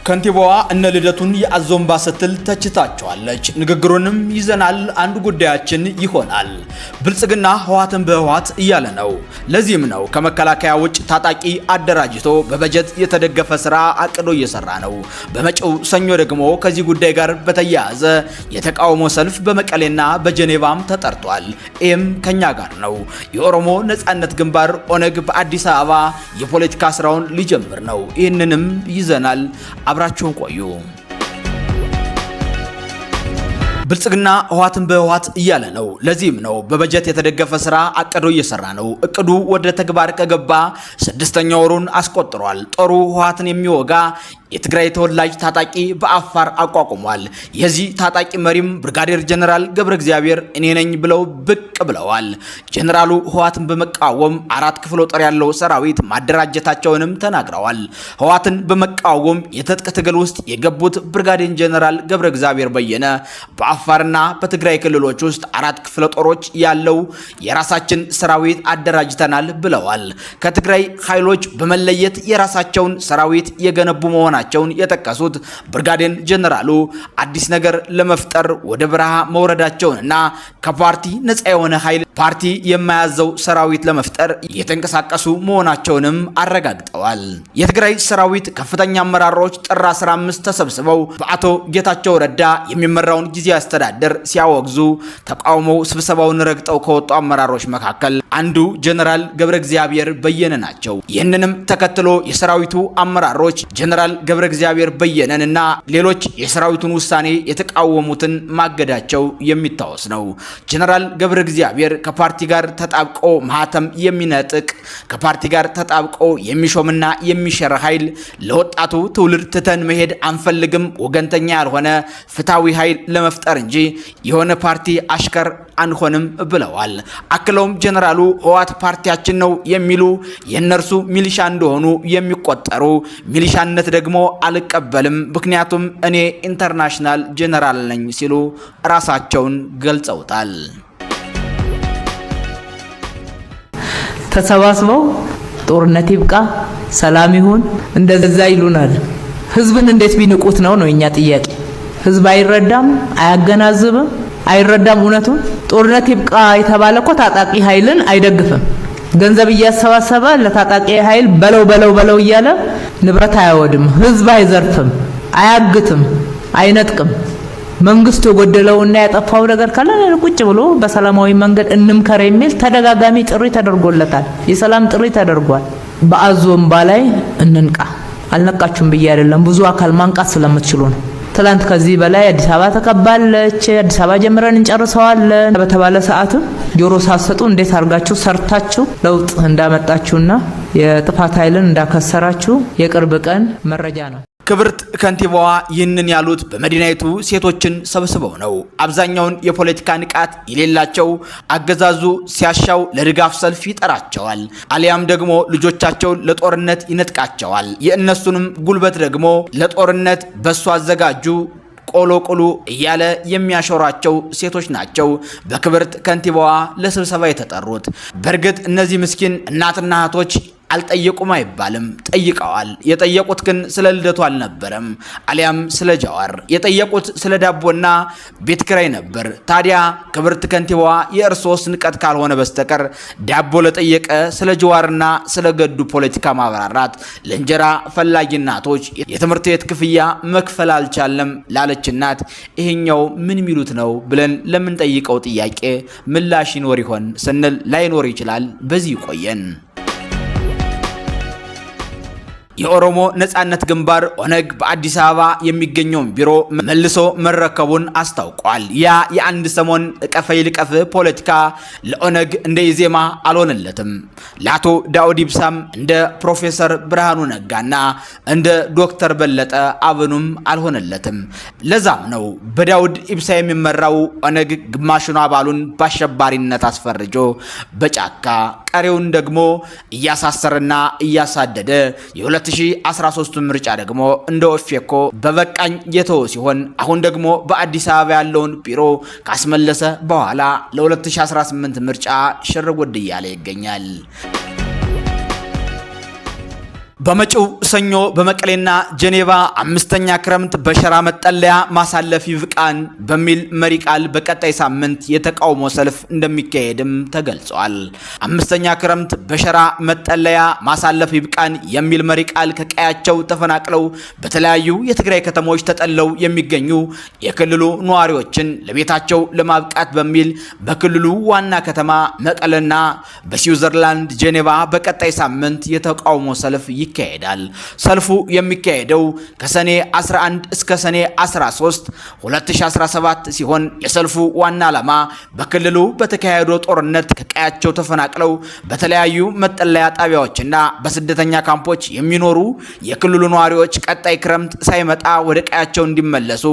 ከንቲባዋ እነ ልደቱን የአዞ እምባ ስትል ተችታቸዋለች። ንግግሩንም ይዘናል፣ አንዱ ጉዳያችን ይሆናል። ብልጽግና ህወሓትን በህወሓት እያለ ነው። ለዚህም ነው ከመከላከያ ውጭ ታጣቂ አደራጅቶ በበጀት የተደገፈ ስራ አቅዶ እየሰራ ነው። በመጪው ሰኞ ደግሞ ከዚህ ጉዳይ ጋር በተያያዘ የተቃውሞ ሰልፍ በመቀሌና በጀኔቫም ተጠርቷል። ይህም ከኛ ጋር ነው። የኦሮሞ ነጻነት ግንባር ኦነግ በአዲስ አበባ የፖለቲካ ስራውን ሊጀምር ነው። ይህንንም ይዘናል። አብራችሁን ቆዩ። ብልጽግና ህወሓትን በህወሓት እያለ ነው። ለዚህም ነው በበጀት የተደገፈ ስራ አቅዶ እየሰራ ነው። እቅዱ ወደ ተግባር ከገባ 6ኛ ወሩን አስቆጥሯል። ጦሩ ህወሓትን የሚወጋ የትግራይ ተወላጅ ታጣቂ በአፋር አቋቁሟል። የዚህ ታጣቂ መሪም ብርጋዴር ጀነራል ገብረ እግዚአብሔር እኔ ነኝ ብለው ብቅ ብለዋል። ጀነራሉ ህወሓትን በመቃወም 4 ክፍለ ጦር ያለው ሰራዊት ማደራጀታቸውንም ተናግረዋል። ህወሓትን በመቃወም የትጥቅ ትግል ውስጥ የገቡት ብርጋዴር ጀነራል ገብረ እግዚአብሔር በየነ በአፋርና በትግራይ ክልሎች ውስጥ 4 ክፍለ ጦሮች ያለው የራሳችን ሰራዊት አደራጅተናል ብለዋል። ከትግራይ ኃይሎች በመለየት የራሳቸውን ሰራዊት የገነቡ መሆናቸውን የጠቀሱት ብርጋዴር ጀነራሉ አዲስ ነገር ለመፍጠር ወደ በረሃ መውረዳቸውንና ከፓርቲ ነፃ የሆነ ኃይል ፓርቲ የማያዘው ሰራዊት ለመፍጠር እየተንቀሳቀሱ መሆናቸውንም አረጋግጠዋል። የትግራይ ሰራዊት ከፍተኛ አመራሮች ጥር 15 ተሰብስበው በአቶ ጌታቸው ረዳ የሚመራውን ጊዜያዊ አስተዳደር ሲያወግዙ ተቃውሞው ስብሰባውን ረግጠው ከወጡ አመራሮች መካከል አንዱ ጀነራል ገብረ እግዚአብሔር በየነ ናቸው። ይህንንም ተከትሎ የሰራዊቱ አመራሮች ጀነራል ገብረ እግዚአብሔር በየነን እና ሌሎች የሰራዊቱን ውሳኔ የተቃወሙትን ማገዳቸው የሚታወስ ነው። ጀነራል ገብረ እግዚአብሔር ከፓርቲ ጋር ተጣብቆ ማህተም የሚነጥቅ፣ ከፓርቲ ጋር ተጣብቆ የሚሾምና የሚሸር ኃይል ለወጣቱ ትውልድ ትተን መሄድ አንፈልግም፣ ወገንተኛ ያልሆነ ፍትሃዊ ኃይል ለመፍጠር እንጂ የሆነ ፓርቲ አሽከር አንሆንም ብለዋል። አክለውም ጀነራሉ ህወሓት ፓርቲያችን ነው የሚሉ የእነርሱ ሚሊሻ እንደሆኑ የሚቆጠሩ፣ ሚሊሻነት ደግሞ አልቀበልም፣ ምክንያቱም እኔ international ጀነራል ነኝ ሲሉ ራሳቸውን ገልጸውታል። ተሰባስበው ጦርነት ይብቃ፣ ሰላም ይሁን እንደዛ ይሉናል። ህዝብን እንዴት ቢንቁት ነው ነው የኛ ጥያቄ። ህዝብ አይረዳም፣ አያገናዝብም፣ አይረዳም እውነቱን። ጦርነት ይብቃ የተባለ እኮ ታጣቂ ኃይልን አይደግፍም። ገንዘብ እያሰባሰበ ለታጣቂ ኃይል በለው በለው በለው እያለ ንብረት አያወድም፣ ህዝብ አይዘርፍም፣ አያግትም፣ አይነጥቅም። መንግስቱ የጎደለውና ያጠፋው ነገር ካለ ቁጭ ብሎ በሰላማዊ መንገድ እንምከር የሚል ተደጋጋሚ ጥሪ ተደርጎለታል። የሰላም ጥሪ ተደርጓል። በአዞ እምባ ላይ እንንቃ። አልነቃችሁም ብዬ አይደለም፣ ብዙ አካል ማንቃት ስለምትችሉ ነው። ትላንት ከዚህ በላይ አዲስ አበባ ተከባለች፣ አዲስ አበባ ጀምረን እንጨርሰዋለን በተባለ ሰዓትም ጆሮ ሳትሰጡ እንዴት አድርጋችሁ ሰርታችሁ ለውጥ እንዳመጣችሁና የጥፋት ኃይልን እንዳከሰራችሁ የቅርብ ቀን መረጃ ነው። ክብርት ከንቲባዋ ይህንን ያሉት በመዲናይቱ ሴቶችን ሰብስበው ነው። አብዛኛውን የፖለቲካ ንቃት የሌላቸው አገዛዙ ሲያሻው ለድጋፍ ሰልፍ ይጠራቸዋል፣ አሊያም ደግሞ ልጆቻቸውን ለጦርነት ይነጥቃቸዋል። የእነሱንም ጉልበት ደግሞ ለጦርነት በሱ አዘጋጁ ቆሎ ቁሉ እያለ የሚያሾራቸው ሴቶች ናቸው በክብርት ከንቲባዋ ለስብሰባ የተጠሩት። በእርግጥ እነዚህ ምስኪን እናትና እህቶች አልጠየቁም አይባልም፣ ጠይቀዋል። የጠየቁት ግን ስለ ልደቱ አልነበረም፣ አሊያም ስለ ጃዋር። የጠየቁት ስለ ዳቦና ቤት ኪራይ ነበር። ታዲያ ክብርት ከንቲባዋ የእርሶስ ንቀት ካልሆነ በስተቀር ዳቦ ለጠየቀ ስለ ጃዋርና ስለ ገዱ ፖለቲካ ማብራራት ለእንጀራ ፈላጊ እናቶች የትምህርት ቤት ክፍያ መክፈል አልቻለም ላለች እናት ይሄኛው ምን ሚሉት ነው ብለን ለምንጠይቀው ጥያቄ ምላሽ ይኖር ይሆን ስንል ላይኖር ይችላል። በዚህ ይቆየን። የኦሮሞ ነጻነት ግንባር ኦነግ በአዲስ አበባ የሚገኘውን ቢሮ መልሶ መረከቡን አስታውቋል። ያ የአንድ ሰሞን እቀፈይ ልቀፍ ፖለቲካ ለኦነግ እንደ ኢዜማ አልሆነለትም። ለአቶ ዳውድ ኢብሳም እንደ ፕሮፌሰር ብርሃኑ ነጋና እንደ ዶክተር በለጠ አብኑም አልሆነለትም። ለዛም ነው በዳውድ ኢብሳ የሚመራው ኦነግ ግማሹን አባሉን በአሸባሪነት አስፈርጆ በጫካ ቀሪውን ደግሞ እያሳሰረና እያሳደደ የ2013 ምርጫ ደግሞ እንደ ኦፌኮ በበቃኝ የተወ ሲሆን አሁን ደግሞ በአዲስ አበባ ያለውን ቢሮ ካስመለሰ በኋላ ለ2018 ምርጫ ሽርጉድ እያለ ይገኛል። በመጪው ሰኞ በመቀሌና ጄኔቫ አምስተኛ ክረምት በሸራ መጠለያ ማሳለፍ ይብቃን በሚል መሪ ቃል በቀጣይ ሳምንት የተቃውሞ ሰልፍ እንደሚካሄድም ተገልጿል። አምስተኛ ክረምት በሸራ መጠለያ ማሳለፍ ይብቃን የሚል መሪ ቃል ከቀያቸው ተፈናቅለው በተለያዩ የትግራይ ከተሞች ተጠለው የሚገኙ የክልሉ ነዋሪዎችን ለቤታቸው ለማብቃት በሚል በክልሉ ዋና ከተማ መቀለና በስዊዘርላንድ ጄኔቫ በቀጣይ ሳምንት የተቃውሞ ሰልፍ ይካሄዳል። ሰልፉ የሚካሄደው ከሰኔ 11 እስከ ሰኔ 13 2017 ሲሆን የሰልፉ ዋና ዓላማ በክልሉ በተካሄደው ጦርነት ከቀያቸው ተፈናቅለው በተለያዩ መጠለያ ጣቢያዎችና በስደተኛ ካምፖች የሚኖሩ የክልሉ ነዋሪዎች ቀጣይ ክረምት ሳይመጣ ወደ ቀያቸው እንዲመለሱ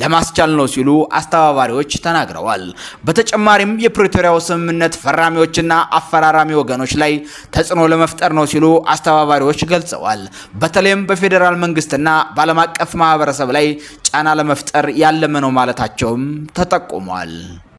ለማስቻል ነው ሲሉ አስተባባሪዎች ተናግረዋል። በተጨማሪም የፕሪቶሪያው ስምምነት ፈራሚዎችና አፈራራሚ ወገኖች ላይ ተጽዕኖ ለመፍጠር ነው ሲሉ አስተባባሪዎች ገልጸዋል። በተለይም በፌዴራል መንግስትና በዓለም አቀፍ ማህበረሰብ ላይ ጫና ለመፍጠር ያለመ ነው ማለታቸውም ተጠቁሟል።